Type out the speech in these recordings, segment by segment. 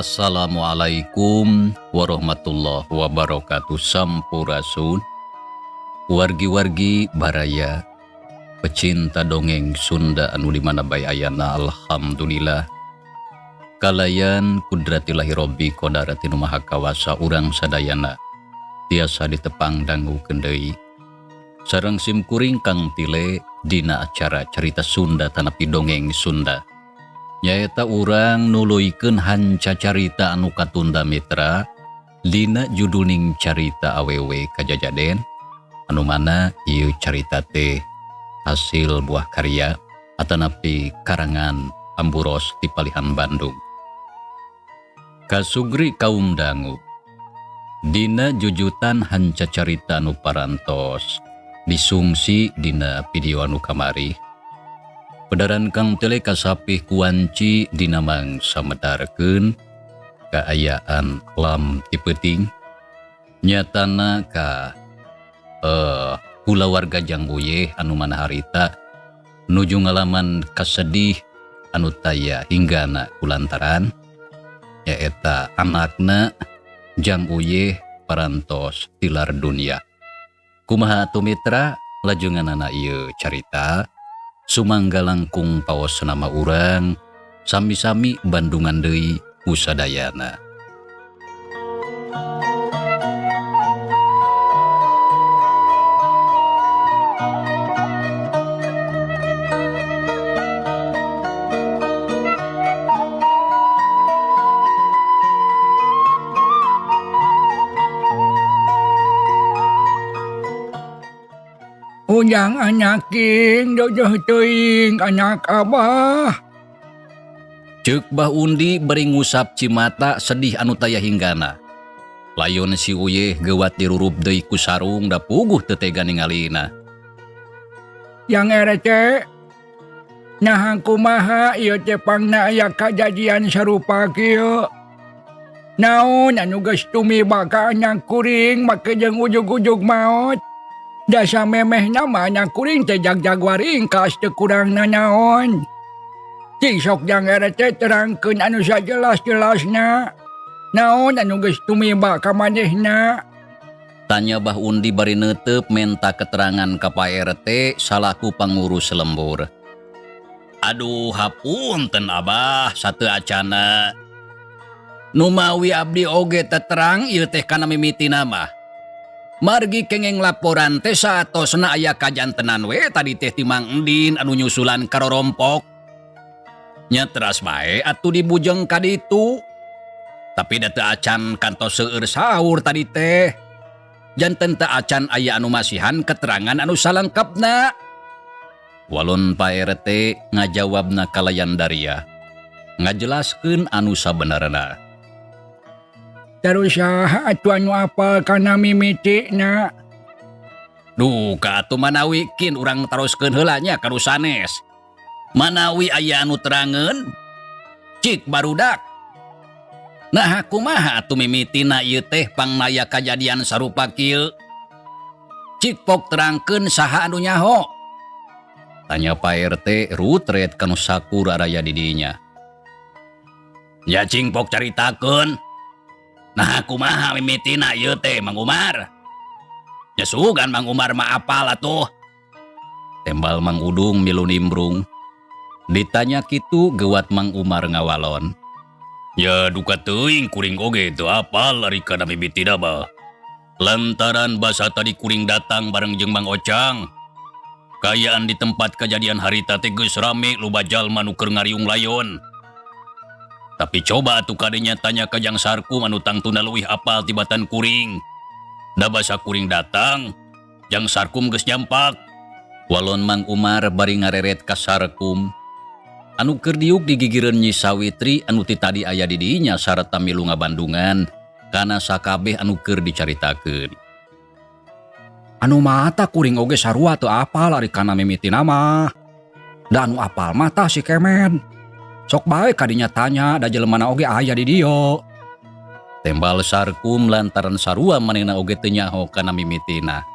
Assalamualaikum warahmatullahi wabarakatuh. Sampurasun wargi-wargi baraya pecinta dongeng Sunda anu di mana bae ayana. Alhamdulillah kalayan kudratillahi robbi qadarati nu maha kawasa urang sadayana tiasa ditepang dangukeun deui sareng simkuring Kang Tile dina acara carita Sunda tanapi dongeng Sunda. Nyaeta urang nuluykeun hanca carita anu katunda mitra dina juduling carita awewe kajajaden anu mana ieu carita teh hasil buah karya atanapi karangan Amburos di Palihan Bandung. Kasugri kaum dangu dina jujutan hanca carita anu parantos disungsi dina video anu kamari. Pedaran Kang Tele kasapih kuanci dina mangsa medarkeun kaayaan lam ti peuting nyatana ka kulawarga Jang Uyeh anu mana harita nuju ngalaman kasedih anu taya hinggana kulantaran nyaeta anakna Jang Uyeh parantos tilar dunia. Kumaha atuh mitra lajunganana ieu carita? Sumangga langkung paos nama urang sami-sami Bandungan deui usadayana. Ujang anaking jojoh teuing anak abah. Ceuk Bah Undi bari ngusap cimata sedih anu taya hinggana. Layon si Uyeh geuwat dirurup deui ku sarung da puguh teu tega ningalina. Yang RT, naha kumaha ieu teh pangna aya kajadian sarupa kieu. Naon anu geus tumiba ka anak kuring make jeung ujug-ujug maot. Dasa memeh nama anak kuring teh jag-jag waringkas teu kurang nanaon. Cing sok jang RT terangkeun anu sajelas-jelasna. Naon anu geus tumiba ka manehna? Tanya Bah Undi bari neuteup menta keterangan ka Pak RT salaku pangurus lembur. Aduh hapunten Abah sateu acana. Numawi abdi oge teterang ieu teh kana mimitina mah. Margi kengeng laporan teh saatosna aya kajantenan we tadi teh ti Mang Endin anu nyusulan karorompok. Nya teras bae atuh dibujeng ka ditu. Tapi da teu acan kantos seueur sahur tadi teh. Janten teu acan aya anu masihan keterangan anu salengkapna. Walon Pak RT ngajawabna kalayan daria. Ngajelaskeun anu sabenerna. Terus saha atuh anu apal kana mimitina? Duka atuh manawi kin urang taroskeun heula nya ka nu sanes. Manawi aya anu terangeun cik barudak. Nah kumaha atuh mimitina ieu teh pangnaya kajadian sarupa kieu? Cik pok terangkeun saha anu nyaho? Tanya Pak RT rutret kanu sakur araya di dinya. Ya cing pok caritakeun. Nah kumaha mimitina ieu teh Mang Umar? Ya sugan Mang Umar mah apal atuh. Tembal Mang Udung milu nimbrung. Ditanya kitu gewat Mang Umar ngawalon. Ya duka teuing kuring oge teu apal ari kana mimitina mah. Lantaran basa tadi kuring datang bareng jeung Mang Ocang. Kaayaan di tempat kejadian harita teh geus rame loba jalma nu keur ngariung layon. Tapi coba atuh kadinya tanya ka Jang Sarkum anu tangtuna leuwih apal tibatan kuring. Da basa kuring datang, Jang Sarkum geus nyampak. Walon Mang Umar bari ngareret ka Sarkum. Anu keur diuk di gigireun Nyi Sawitri anu ti tadi aya di dinya sarta milu ngabandungan kana sakabeh anu keur dicaritakeun. Anu mata kuring oge sarua teu apal ari kana mimitina mah. Da anu apal mah tah si Kemen. Sok bae kadinya tanya da jelemana oge aya di dieu. Tembal Sarkum lantaran sarua manehna oge teu nyaho kana mimitina.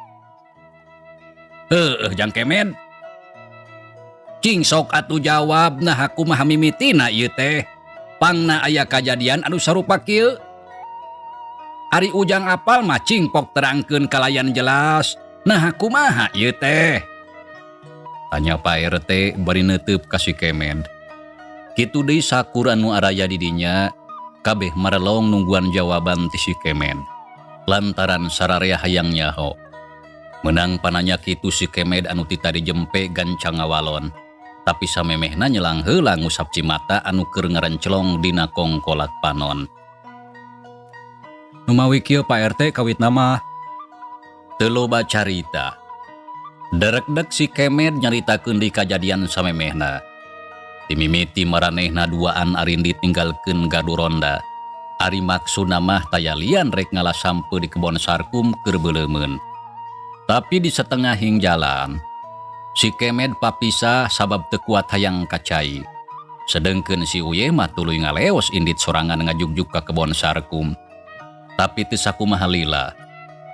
Heueuh Jang Kemed. Cing sok atuh jawab nah kumaha mimitina ieu teh. Pangna aya kajadian anu sarupa kieu. Ari Ujang apal mah cing pok terangkeun kalayan jelas. Nah kumaha ieu teh? Tanya Pak RT bari neuteup ka si Kemed. Kitu deui sakur anu araya di dinya kabeh marelong nungguan jawaban ti si Kemed. Lantaran sararea hayang nyaho. Menang pananya kitu si Kemed anu ti tadi jempe gancang ngawalon. Tapi samemehna nyelang heula ngusap cimata anu keur ngarencelong dina kongkolak panon. Numawi kieu Pak RT kawitna mah. Teu loba carita. Derekdek si Kemed nyaritakeun di kajadian samemehna. Timimiti maranehna duaan arindit ninggalkeun gardu ronda. Ari maksudna mah taya lian rek ngala sampeu di kebon Sarkum keur beuleumeun. Tapi di setengahing jalan, si Kemed papisah sabab teu kuat hayang ka cai. Sedengkeun si Uyeh mah tuluy ngaleos indit sorangan ngajugjuk ka kebon Sarkum. Tapi teu sakumaha lila,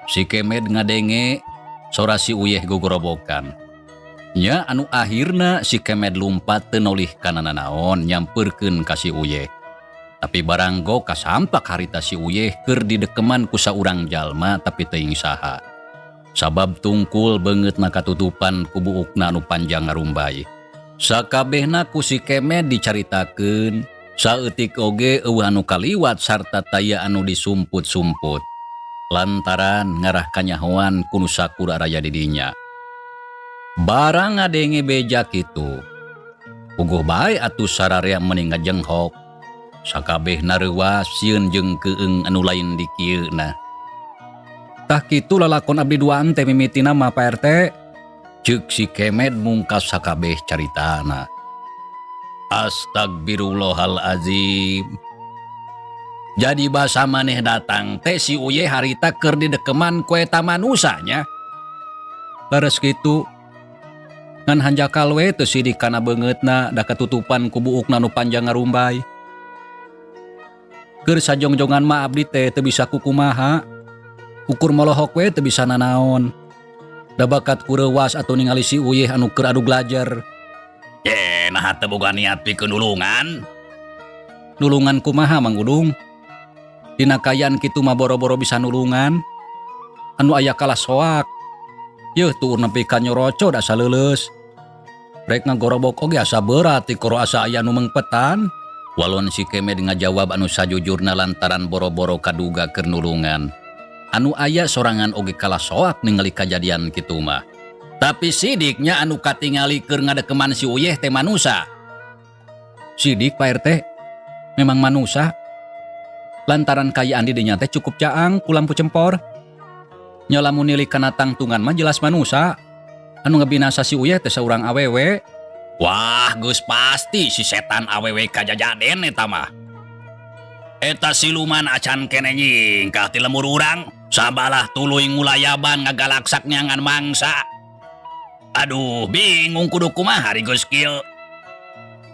si Kemed ngadenge sora si Uyeh gogorobokan. Nya anu akhirna si Kemed lumpat teu nolih kana nanaon nyampeurkeun ka si Uyeh. Tapi baranggo kasampak harita si Uyeh keur didekeman ku saurang jalma tapi teuing saha. Sabab tungkul beungeutna katutupan ku buukna anu panjang ngarumbay. Sakabehna ku si Kemed dicaritakeun, saeutik oge eueuh anu kaliwat sarta taya anu disumput-sumput. Lantaran ngarah kanyahoan ku nu sakur araya di dinya. Barang ngadenge beja kitu, puguh bae atuh sararea meni ngajenghok. Sakabehna reuwas sieun jeung keung anu lain dikieuna. Tah kitu lalakon abdi duaan teh mimitina mah Pak RT. Ceuk si Kemed mungkas sakabeh caritana. Astagfirullahalazim. Jadi basa maneh datang teh si Uyeh harita keur didekeman ku eta manusanya. Leres kitu. Ngan hanjakal we teu sidik kana beungeutna da katutupan ku buukna nu panjang ngarumbay. Keur sajongjongan mah abdi teh teu bisa kukumaha. Ukur molohok we teu bisa nanaon. Da bakat ku reuwas atuh ningali si Uyeh anu keur adu glajer. Ye, naha teu boga niat pikeun nulungan? Nulungan kumaha Mang Udung? Dina kaayaan kitu mah boro-boro bisa nulungan. Anu aya kalah soak. Yeuh tuur nepi ka nyorocod asa leuleus. Rek ngagorobok oge asa berat tikoro asa aya nu mengpetan. Walon si Kemed ngajawab anu sajujurna lantaran boro-boro kaduga keur nulungan. Anu aya sorangan oge kalah soak ningali kajadian kitu mah. Tapi sidiknya anu katingali keur ngadekeman si Uyeh teh manusa. Sidik Pak RT, memang manusa. Lantaran kaayaan di dinya teh cukup caang ku lampu cempor. Nya lamun nilik kana tangtungan mah jelas manusa. Anu ngebinasa si Uyeh teh saurang awewe. Wah, geus pasti si setan awewe kajajaden eta mah. Eta siluman acan kene nyingkah ti lemur urang, sabalah tuluy ngulayaban ngagalaksak neangan mangsa. Aduh, bingung kudu kumaha ari geus kieu.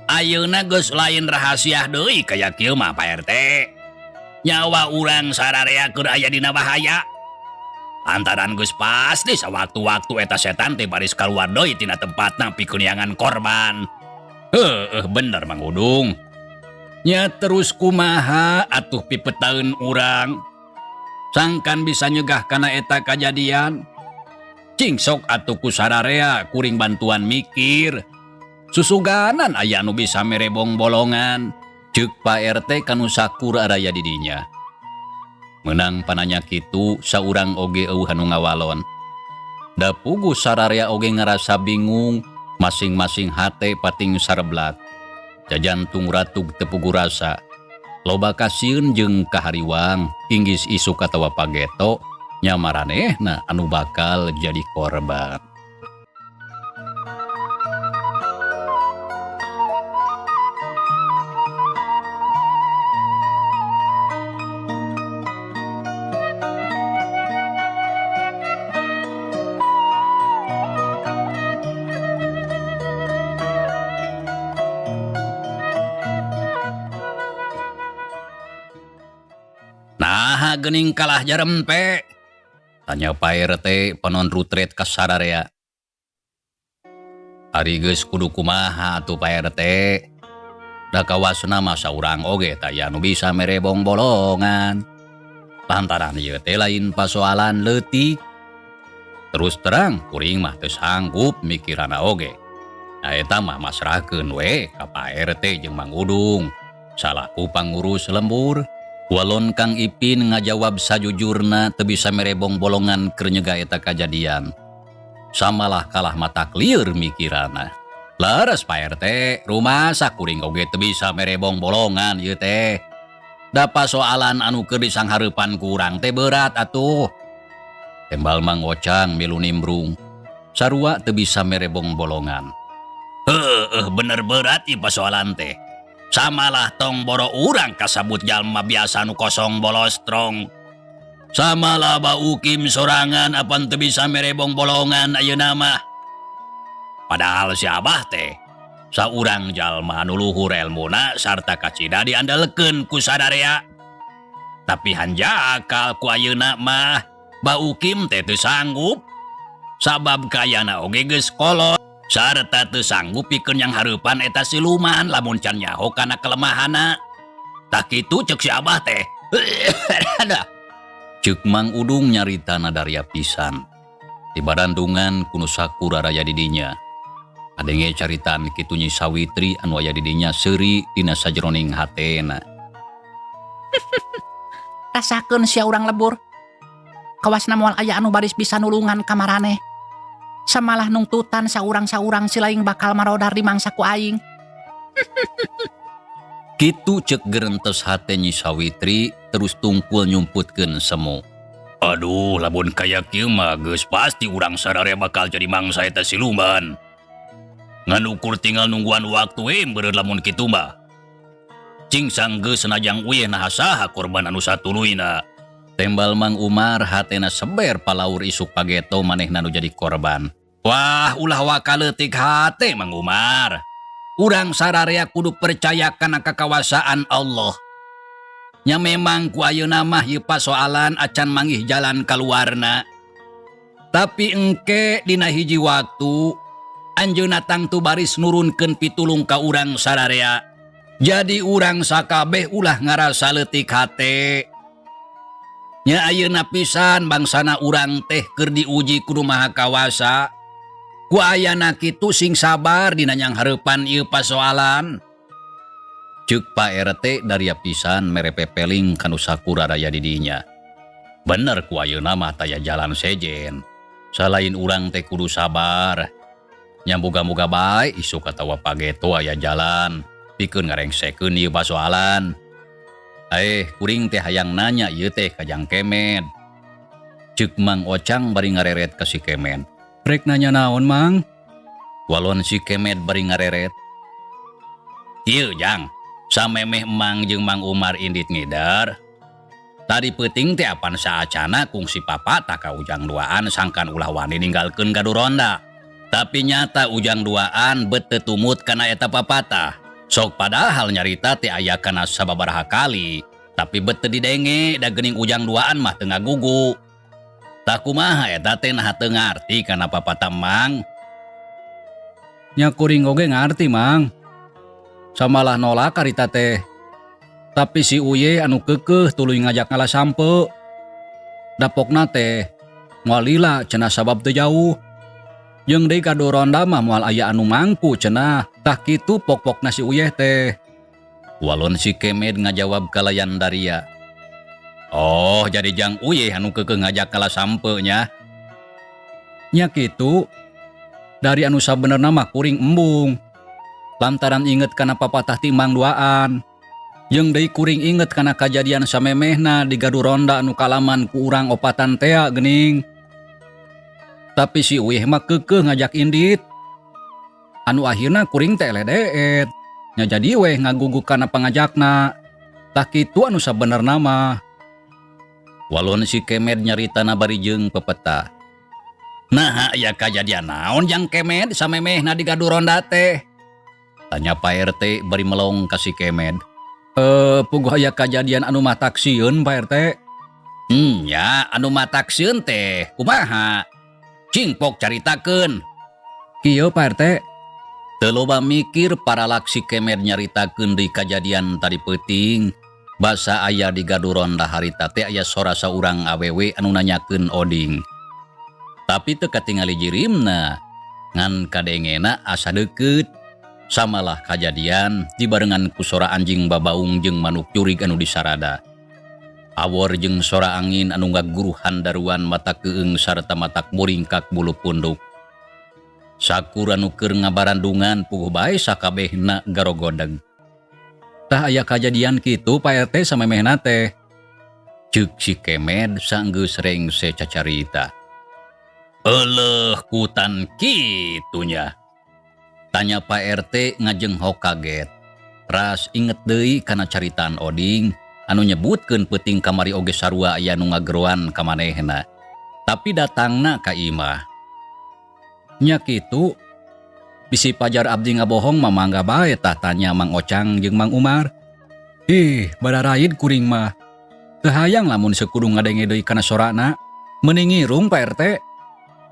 Ayeuna geus lain rahasia deui kaya kieu mah Pak RT. Nyawa urang sararea keur aya dina bahaya. Lantaran geus pasti sawaktu-waktu eta setan teh baris kaluar deui tina tempatna pikeun neangan korban. Heueuh bener Mang Udung. Nya terus kumaha atuh pipetaeun urang. Sangkan bisa nyegah kana eta kajadian. Cing sok atuh ku sararea kuring bantuan mikir. Susuganan aya nu bisa mere bongbolongan. Ceuk Pak RT kanu sakur araya di dinya. Meunang pananya kitu saurang oge euweuh anu ngawalon. Da puguh sararea oge ngarasa bingung, masing-masing hate pating sareblat. Jajantung ratug teu puguh rasa. Loba kasieun jeung kahariwang, inggis isuk atawa pageto, nya maranehna anu bakal jadi korban. Naha geuning kalah jarempe? Tanya Pak RT panon rutret ka sararea. Ari geus kudu kumaha atuh Pak RT? Da kawasna mah saurang oge taya nu bisa mere bongbolongan. Lantaran ieu teh lain pasoalan leutik. Terus terang kuring mah teu sanggup mikirana oge. Nah eta mah masrahkeun we ka Pak RT jeung Mang Udung salaku pangurus lembur. Walon Kang Ipin ngajawab sajujurna teu bisa mere bongbolongan keur nyegah eta kajadian. Samalah kalah mata lieur mikirana. Leres Pak RT, rumasa kuring oge teu bisa mere bongbolongan ieu teh. Da pasoalan anu keur disanghareupan ku urang teh berat atuh. Tembal Mang Ocang milu nimbrung. Sarua teu bisa mere bongbolongan. Heueuh bener berat ieu pasoalan teh. Samalah tong boro urang kasabut jalma biasa nu kosong bolos strong. Samalah baukim sorangan apan teu bisa mere bongbolongan ayeuna mah. Padahal si Abah teh saurang jalma anu luhur elmuna sarta kacida diandalkeun ku sadarea. Tapi hanjakal ku ayeuna mah baukim teh teu sanggup. Sabab kayana oge geus kolot sarta teu sanggup pikeun yang hareupan eta siluman lamun can nyaho kana kelemahanna. Tah kitu ceuk si Abah teh. Ceuk Mang Udung nyarita nadaria pisan. Di barandungan kuno sakur araya di dinya. Adenge caritaan kitu Nyi Sawitri anu aya di dinya seuri dina sajeroning hatena. Rasakeun sia urang lebur. Kawasna moal aya anu baris bisa nulungan ka maraneh. Samalah nungtutan saurang-saurang si laing bakal marodar di mangsa ku aing. Kitu ceuk gerentes hate Nyi Sawitri terus tungkul nyumputkeun semu. Aduh, lamun kaya kieu mah geus pasti urang sararea bakal jadi mangsa eta siluman. Ngan ukur tinggal nungguan waktu we meureun lamun kitu mah. Cing sanggeus sanajang uyeh naha saha korban anu satuluyna. Tembal Mang Umar hatena seber palaur isuk pageto manehna nu jadi korban. Wah, ulah waka leutik hate Mang Umar. Urang sararea kudu percaya kana kakawasaan Allah. Nya memang ku ayeuna mah ieu pasoalan acan manggih jalan kaluarna. Tapi engke dina hiji waktu anjeunna tangtu baris nurunkeun pitulung ka urang sararea. Jadi urang sakabeh ulah ngarasa leutik hate. Nya ayeuna pisan bangsana urang teh keur diuji kudu Maha Kawasa. Ku ayana kitu sing sabar dina nyanghareupan ieu pasoalan. Ceuk Pak RT daria pisan mere pepeling kanu sakura raya di dinya. Bener ku ayeuna mah taya jalan sejen. Salain urang teh kudu sabar. Nya muga-muga bae isuk atawa pageto aya jalan pikeun ngarengsekeun ieu pasoalan. Kuring teh hayang nanya ieu teh ka Jang Kemed. Ceuk Mang Ocang bari ngareret ka si Kemed. Rek nanya naon, Mang? Walon si Kemed bari ngareret. Ieu, Jang, samemeh Mang jeung Mang Umar indit ngidar. Tadi peuting teh apan saacana kungsi papatah ka Ujang duaan sangkan ulah wani ninggalkeun gaduh ronda. Tapi nyata Ujang duaan bet teu tumut kana eta papatah. Sok padahal nyarita teh aya kana sababaraha kali, tapi bet teu didenge da geuning Ujang duaan mah teu ngagugu. Tah kumaha eta teh naha teu ngarti kana papatah Mang? Nya kuring oge ngarti, Mang. Samalah nolak karita teh. Tapi si Uye anu keukeuh tuluy ngajak ngalah sampe. Dapokna teh moal lila cenah sabab teu jauh. Jeung deui gado ronda mah moal aya anu mangku cenah. Tah kitu pok-pokna si Uyeh teh. Walon si Kemed ngajawab kalayan daria. Oh, jadi jang Uyeh anu keukeuh ngajak kalah sampe nya. Nya kitu. Dari anu sabenerna mah kuring embung. Lantaran inget kana papatah ti Mang Duaan. Jeung deui kuring inget kana kajadian samemehna di gadu ronda anu kalaman ku urang opatan tea geuning. Tapi si Uyeh mah keukeuh ngajak indit. Anu akhirna kuring teh eledeet. Nya jadi weh ngaguguk kana pangajakna. Tah kitu anu sabenerna mah. Walon si Kemed nyaritana bari jeung pepeta. Nah, aya kajadian naon jang Kemed samemehna di gadu ronda teh? Tanya Pak RT bari melong ka si Kemed. Puguh aya kajadian anu matak sieun, Pak RT. Ya, anu matak sieun teh kumaha? Cing pok caritakeun. Kieu, Pak RT. Teu loba mikir paralak si Kemed nyaritakeun deui kajadian tadi peuting. Basa aya di gadu ronda harita teh aya sora saurang awewe anu nanyakeun Oding. Tapi teu katingali jirimna, ngan kadengena asa deukeut. Samalah kajadian dibarengan ku sora anjing babaung jeung manuk jurig anu disarada. Awor jeung sora angin anu ngaguruhan daruan mata keung sarta matak muringkak bulu punduk. Sakur anu keur ngabarandungan puguh bae sakabehna garogodeg. Tah aya kajadian kitu Pak RT samemehna teh. Ceuk si Kemed sanggeus rengse cacarita. Eleuh kutan kitunya. Tanya Pak RT ngajenghok kaget. Ras inget deui kana caritaan Oding anu nyebutkeun peuting kamari oge sarua aya nu ngageroan ka manehna. Tapi datangna ka imah. Nya kitu. Bisi pajar abdi ngabohong mah mangga bae tah tanya Mang Ocang jeung Mang Umar. Ih, bararaid kuring mah. Teu hayang lamun sekudu ngadenge deui kana sorana. Meuni ngirung Pak RT.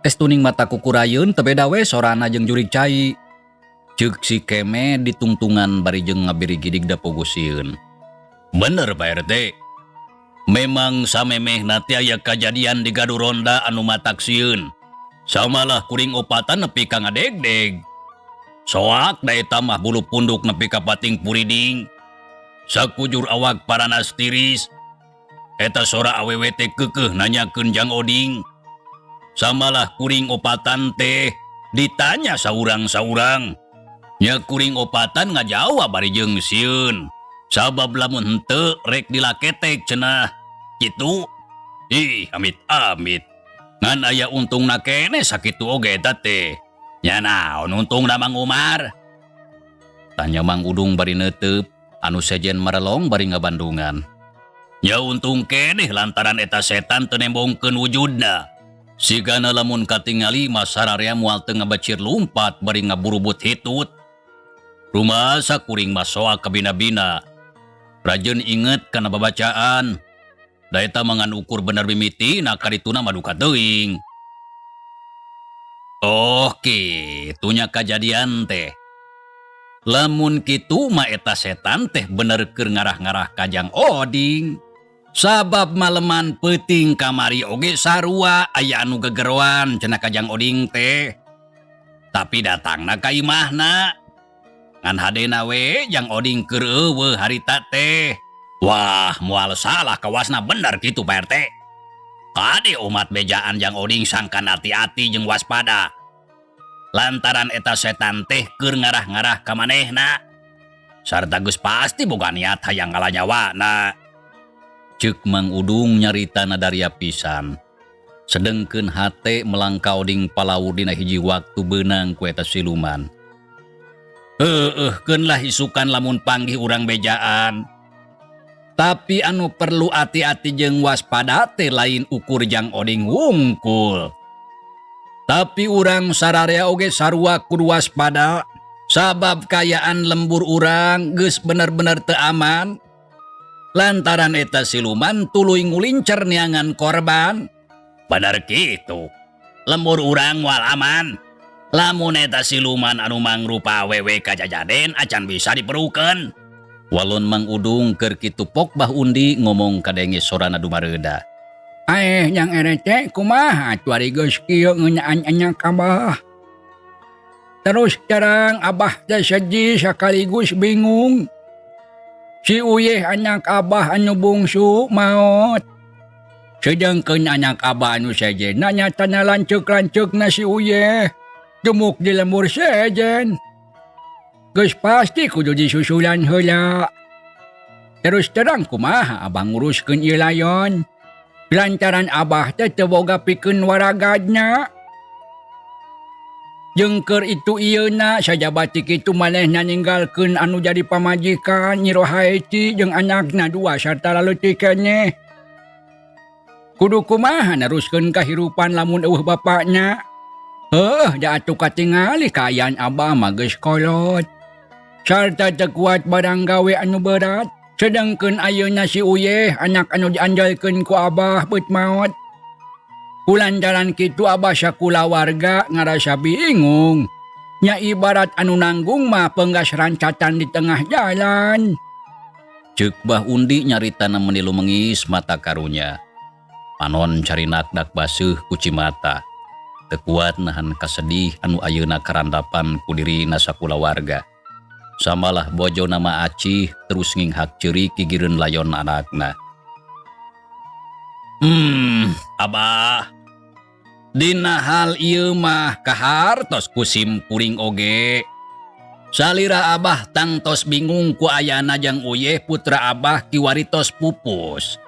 Estuning mata kukurayeun teu beda we sorana jeung jurig cai. Ceuk si Kemed ditungtungan bari jeung ngabirigidig da puguh sieun. Bener Pak RT. Memang samemehna teh aya kajadian di gadu ronda anu matak sieun. Samalah kuring opatan nepi ka ngadegdeg. Soak da eta mah bulu punduk nepi ka pating puriding. Sakujur awak paranas tiris. Eta sora awewe teh keukeuh nanyakeun jang Oding. Samalah kuring opatan teh ditanya saurang-saurang. Nya kuring opatan ngajawab bari jeung sieun. Sabab lamun henteu rek dilaketek cenah. Kitu. Ih, amit-amit. Ngan aya untungna keneh sakitu oge eta teh. Nya naon untungna Mang Umar? Tanya Mang Udung bari neuteup, anu sejen marelong bari ngabandungan. Nya untung keneh lantaran eta setan teu nembongkeun wujudna. Sigana lamun katingali mah sararea moal teu ngabecir lumpat bari ngaburubut hitut. Rumasa kuring mah soak kabina-bina. Rajeun inget kana babacaan. Da eta mah ngan ukur bener mimitina karituna mah duka teuing. Oh, kitunya kajadian teh. Lamun kitu mah eta setan teh bener keur ngarah-ngarah ka Jang Oding. Sabab maleman peuting kamari oge sarua aya anu gegeroan cenah ka Jang Oding teh. Tapi datangna ka imahna. Ngan hadena we Jang Oding keur eueuh harita teh. Wah, moal salah kawasna bener kitu Pak RT. Kade umat bejaan Jang Oding sangkan hati-hati jeung waspada. Lantaran eta setan teh keur ngarah-ngarah ka manehna. Sarta geus pasti boga niat hayang ngala nyawana. Ceuk Mang Udung nyarita nadaria pisan. Sedengkeun hate melangkau ding palaur dina hiji waktu beunang ku eta siluman. Heueuh, keun lah isukan lamun panggih urang bejaan. Tapi anu perlu hati-hati jeung waspada teh lain ukur Jang Oding wungkul. Tapi urang sararea oge sarua kudu waspada. Sabab kayaan lembur urang geus bener-bener teu aman. Lantaran eta siluman tuluy ngulincer neangan korban. Bener kitu. Lembur urang moal aman. Lamun eta siluman anu mangrupa awewe kajajaden acan bisa diperukeun. Walon Mang Udung keur kitu pok Bah Undi ngomong kadenge sorana dumareuda. Aeh, Jang RT kumaha atuh ari geus kieu ngeunaan anya ka Bah. Terus terang Abah teh sedih sekaligus bingung. Si Uyeh anak Abah anu bungsu maot. Sedangkan anak Abah anu sejen nyatana lanceuk-lanceukna si Uyeh. Gemuk di lembur sejen. Geus pasti kudu disusulan heula. Terus terang kumaha Abah nguruskeun ieu layon. Lantaran Abah teh teu boga pikeun waragadna. Jeung keur itu ieuna sajaba ti kitu manehna ninggalkeun anu jadi pamajikan Nyi Rohaeti jeung anakna dua sarta laleutik keneh. Kudu kumaha neruskeun kahirupan lamun eueuh bapakna? Heuh da atuh katingali kaayaan Abah mah geus kolot. Sarta teu kuat barang gawe anu berat. Sedangkeun ayeuna si Uyeh anak anu dianjalkeun ku Abah beut maot. Kulantaran kitu Abah sakulawarga ngarasa bingung. Nya ibarat anu nanggung mah penggas rancatan di tengah jalan. Ceuk Bah Undi nyaritana meni lumengis mata karunya. Panon carinak dak baseuh ku cimata. Teu kuat nahan kasedih anu ayeuna karandapan ku dirina sakulawarga. Samalah bojona Ma Acih terus nginghak ceurik gigireun layon anakna. Abah. Dina hal ieu mah kahartos ku sim kuring oge. Salira Abah tangtos bingung ku ayana jang Uyeh putra Abah kiwari tos pupus.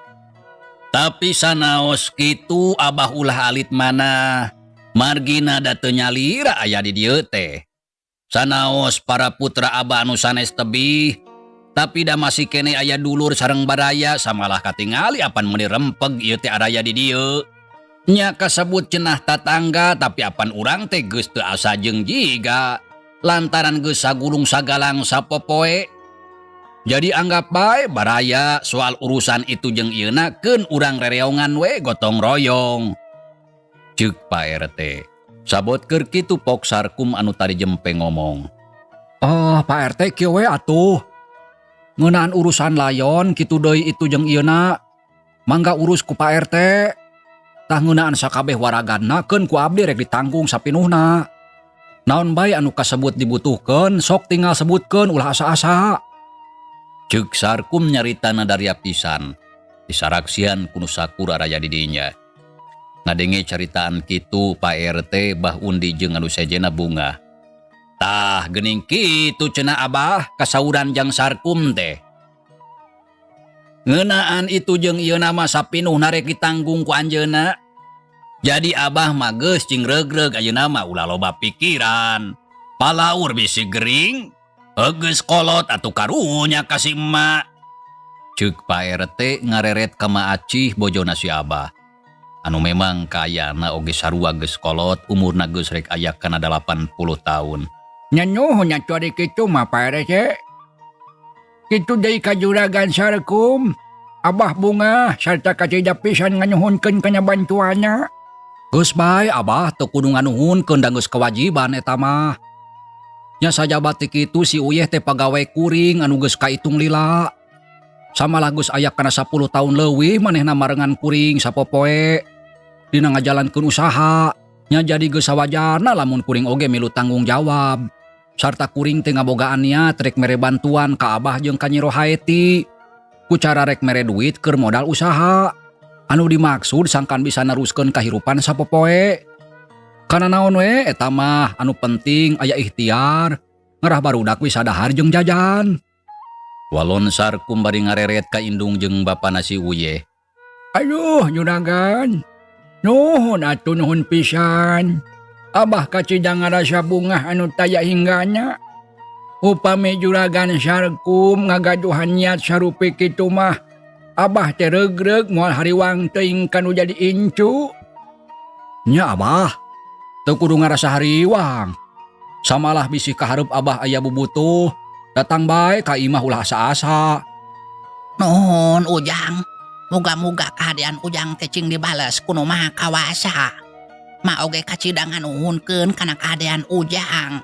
Tapi sanaos kitu Abah ulah alit mana. Margina da teu nyalira aya di dieu teh. Sanaos para putra Abah anu sanes tebih, tapi da masih keneh aya dulur sareng baraya samalah katingali apan meuni rempeg ieu teh araya di dieu. Nya kasebut cenah tatangga tapi apan urang teh geus teu asa jeung jiga lantaran geus sagulung sagalang sapopoe. Jadi anggap bae baraya soal urusan itu jeung ieuna keun urang rereongan we gotong royong. Ceuk Pak RT. Sabot keur kitu Pok Sarkum anu tadi jempe ngomong. Oh, Pak RT kieu we atuh. Ngeunaan urusan layon kitu deui itu jeung ieuna. Mangga urus ku Pak RT. Tah ngeunaan sakabeh waragadna keun ku abdi rek ditanggung sapinuhna. Naon bae anu kasebut dibutuhkeun sok tinggal sebutkeun ulah asa-asa. Ceuk Sarkum nyaritana daria pisan. Disaraksian ku nu sakur araya di dinya. Ngadenge caritaan kitu Pak RT Bah Undi jeung anu sejena bungah. Tah geuning kitu cenah Abah kasauran jang Sarkum teh. Ngeunaan itu jeung ieuna mah sapinuhna rek ditanggung ku anjeunna. Jadi Abah mah geus cing regreg ayeuna mah ulah loba pikiran. Palaur bisi gering, geus kolot atuh karunya ka si emak. Ceuk Pak RT ngareret ka Ma Acih bojona si Abah. Anu memang kaayana oge sarua geus kolot umurna geus rek aya kana 80 tahun. Nya nuhun atuh ari kitu mah Pak RT. Kitu deui ka juragan Sarkum. Abah bungah sarta kacida pisan nganuhunkeun kana bantuanna. Geus bae Abah teu kudu nganuhunkeun da geus kewajiban eta mah. Nya sajaba ti kitu si Uyeh teh pagawe kuring anu geus kaitung lila. Samalah geus aya kana 10 tahun leuwih manehna marengan kuring sapopoe dina ngajalankeun usaha. Nya jadi geus sawajarna lamun kuring oge milu tanggung jawab. Sarta kuring teh ngabogaan niat rek mere bantuan ka Abah jeung ka Nyi Rohaeti. Ku cara rek mere duit keur modal usaha. Anu dimaksud sangkan bisa neruskeun kahirupan sapopoe. Kana naon we eta mah anu penting aya ikhtiar ngerah barudak bisa dahar jeung jajan. Walon Sarkum bari ngareret ka indung jeung bapana si Uyeh. Aduh juragan. Nuhun atuh nuhun pisan. Abah kacida ngarasa bungah anu taya hinggana. Upami juragan Sarkum ngagaduhan niat sarupi kitu mah Abah teh regreg moal hariwang teuing kanu jadi incu. Nya Abah teu kudu ngarasa hariwang. Samalah bisi kahareup Abah aya bubutuh datang bae ka imah ulah asa-asa. Nuhun Ujang. Muga-muga kahadean Ujang teh cing dibales ku nu Maha Kawasa. Ma oge kacida nganuhunkeun kana kahadean Ujang.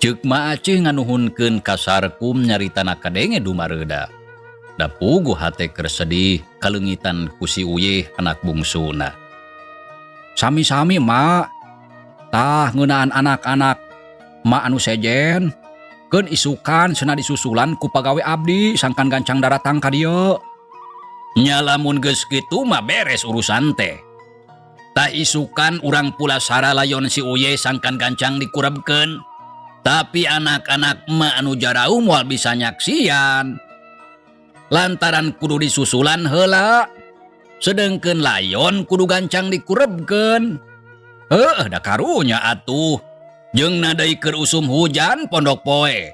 Ceuk Ma Acih nganuhunkeun ka Sarkum nyaritana kadenge dumareuda. Da puguh hate keur sedih kaleungitan ku si Uyeh anak bungsuna. Sami-sami Ma. Tah ngeunaan anak-anak Ma anu sejen keun isukan cenah disusulan ku pagawe abdi sangkan gancang daratang ka dieu. Nya lamun geus kitu mah beres urusan teh. Tah isukan urang pulasara layon si Uye sangkan gancang dikurebkeun. Tapi anak-anak emak anu jarauh moal bisa nyaksian. Lantaran kudu disusulan heula. Sedengkeun layon kudu gancang dikurebkeun. Heuh da karunya atuh. Jeung nadai keur usum hujan pondok poe.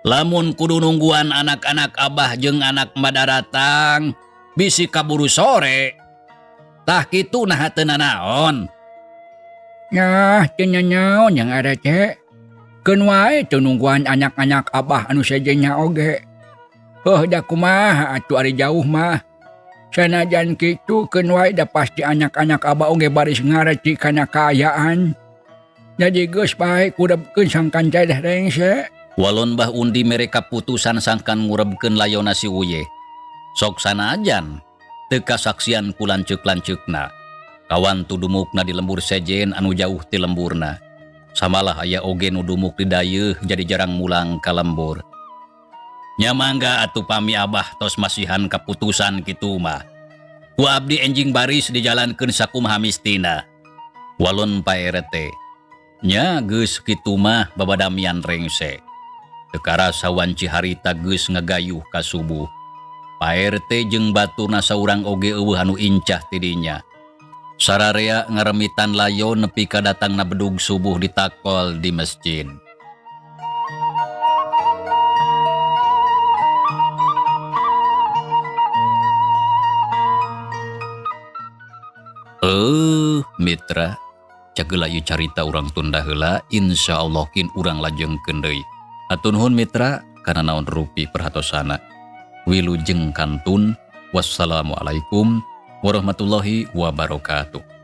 Lamun kudu nungguan anak-anak abah jeung anak madaratang bisi kaburu sore. Tah kitu naha teu nanaon. Nyah teu nanaon yang RT. Keun wae teu nungguan anak-anak abah anu sejennya oge. Heuh da kumaha atuh ari jauh mah. Sanajan kitu keun wae da pasti anak-anak abah oge baris ngareti kana kaayaan. Jadi geus bae kurebkeun sangkan cedeh rengse. Walon Bah Undi mere kaputusan sangkan ngurebkeun layona si Uye. Sok sanajan teu kasaksian ku lanceuk-lanceukna. Kawan tu dumukna di lembur sejen anu jauh ti lemburna. Samalah aya oge nu dumuk di dayeuh jadi jarang mulang ka lembur. Nya mangga atuh pami abah tos masihan kaputusan kitu mah. Ku abdi enjing baris dijalankeun sakumaha mistina. Walon Pak RT. Nya geus kitu mah babadamian rengse. Teu karasa wanci harita geus ngagayuh ka subuh. Pak RT jeung baturna saurang oge eueuh anu incah ti dinya. Sararea ngaremitan layon nepi ka datangna bedug subuh ditakol di masjid. Mitra, cageula ieu carita urang tunda heula, insyaallah kin urang lajengkeun deui. Hatur nuhun mitra kana naon rupi perhatosana. Wilujeng kantun. Wassalamualaikum warahmatullahi wabarakatuh.